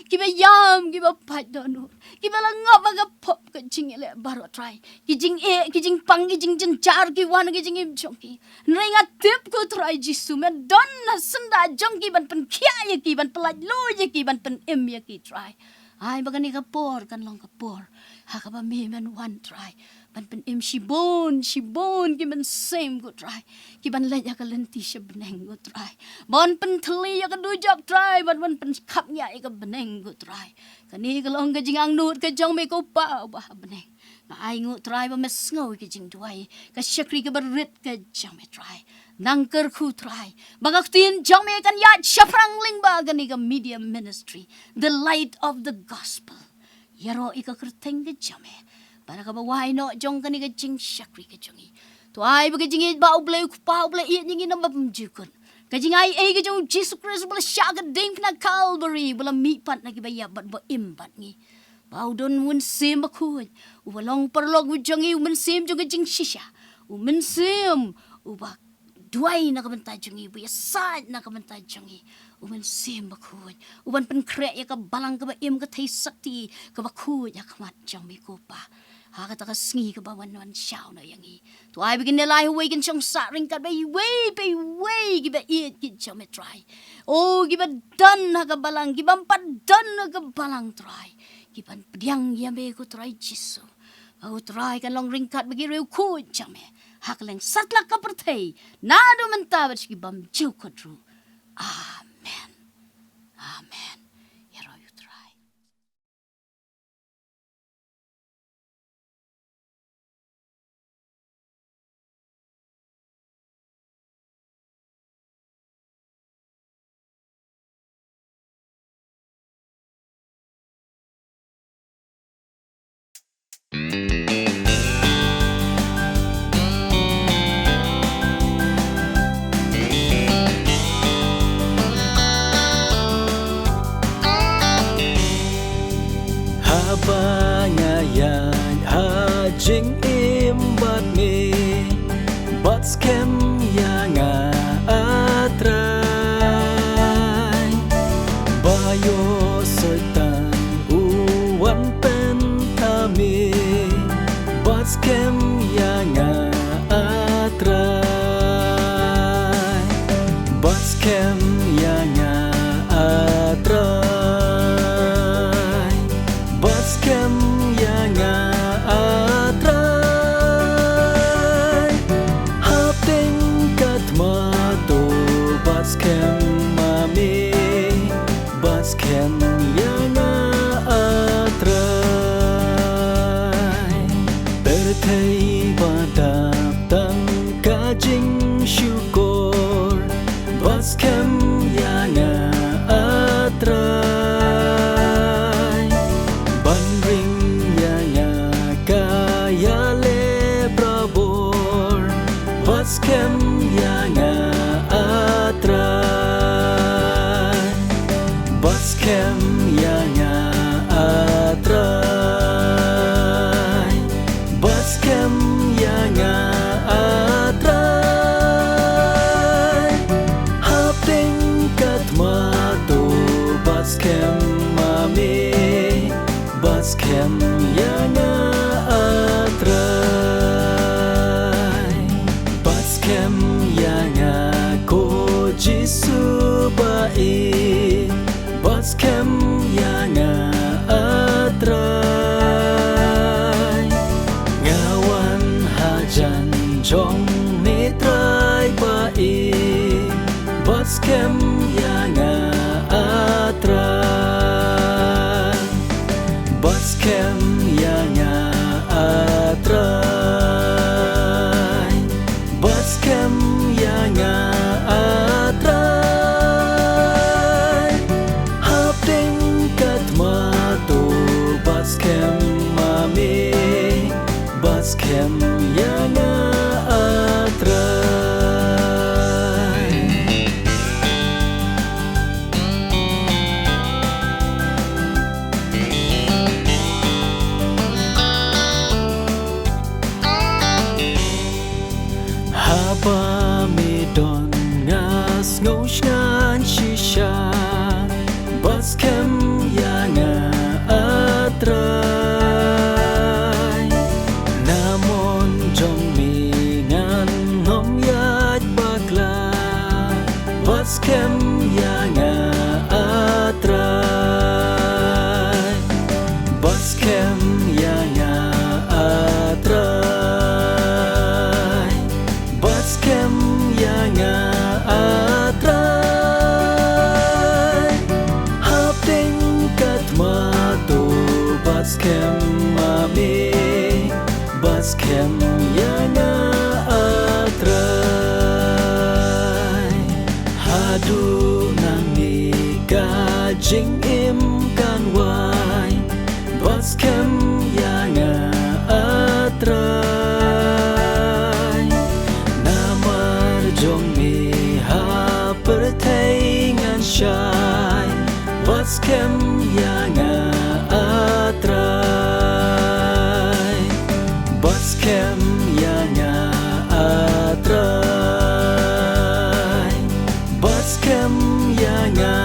Kiba ïam, kiba pait dohnud. Kiba la ngop ha ka pop ka jingïaleh baroh Trai. Ki jingeh, ki jingpang, ki jingjynjar, ki wan ha ka jingim jong ki. Hynrei nga tip ko Trai Jisu, me don ha syndah jong ki ban pynkhiah ïa ki, ban pyllait luid ïa ki, ban pynim ïa ki Trai. Ai ba kane ka por kan long ka por ha kaba me men wan Trai. Ban pynim shibun, shibun ki mynsiem ko Trai. Ki ban leit ha ka lynti sha bneng ko Trai. Ban pyntylli ïa ka dujok Trai, ban ban pynkhapngiah ïa ka bneng ko Trai. Kane ka long ka jingangnud ka jong me ko Pa uba ha bneng. Nga ainguh Trai ba me sngew ïa ka jingduwai. Ka shakri kaba rit ka jong me Trai. Nang kyrkhu Trai. Ba ka ktien jong me kan ïaid shaphrang lyngba kane ka media ministry. The light of the gospel. Ïaroh ïa ka kyrteng ka jong me. Bad ha kaba wai noh jong kane ka jingshakri ka jong ngi. To ai ba ka jingïeit ba U Blei U Kpa uba la ïeit ïa ngi naba bymjukut. Ka jingai ei ka jong U Jisu Khrist uba la shah ha ka diengphna Kalbari, uba la mihpat na kiba ïap bad ba im bad ngi. Ba u don U Mynsiem Bakhuid, uba long paralok u jong ngi, U Mynsiem jong ka jingshisha. U Mynsiem uba duwai na ka bynta jong ngi, uba ïasaid na ka bynta jong ngi. U Mynsiem Bakhuid, uban pynkhreh ïa ka balang kaba im, ka theisotti kaba khuid ha khmat jong me ko Pa. Ha kata ka sngi kaba wan wan shaw noh ïa ngi. To ai ba kine lai uwei kin shong sah ryngkat bad iwei pa iwei kiba ïeit ki jong me Trai. O kiba don ha ka balang, kiba ym pat don ha ka balang Trai. Kiban pdiang ïa me ko Trai Jisu. Ba U Trai kan long ryngkat bad ki riewkhuid jong me. Ha kylleng satlak ka pyrthei. Naduh mynta bad sha ki bymjukut ruh. Amen. Amen. Ïaroh ïa U Trai. Haba nga ïaid ha jingim bad me, bat skhem ïa nga, A Trai. Ba ïoh Soitan u wan pynthame, bat skhem ïa nga, A Trai. Bat skhem ïa nga, A Trai. Bat skhem ïa nga, A Trai. Hapdeng ka thma to bat skhem ma me. Bat skhem ïa nga, A Trai. Pyrthei ba dap tang ka jingshukor. Bat skhem ïa nga, A Trai. Ban skhem ma me, bat skhem ïa nga, A Trai. Bat skhem ïa nga, ko Jisu ba-ïeit, bat skhem ïa nga, A Trai. Nga wan hajan jong me, Trai ba-ïeit, bat skhem ïa nga, A Trai. Bat skhem ïa nga, A Trai. Bat skhem ïa nga, A Trai. Hapdeng ka thma to, bat skhem ma me, bat skhem ïa nga, A Trai. Haba me don nga sngew shngaiñ shisha, bat skhem ïa nga, A Trai. Na mon jong me ngan ym ïaid bakla, bat skhem ïa nga, A Trai. Bat skhem ïa nga, A Trai. Bat skhem ïa nga, A Trai. Hapdeng ka thma to, bat skhem ma me, bat skhem ïa nga, A Trai. Haduh nangne ka jingim kan wai, bat skhem ïa nga, A Trai. Namar jong me ha pyrthei ngan shai, bat skhem ïa nga, A Trai. Bat skhem ïa nga, A Trai. Bat skhem ïa nga,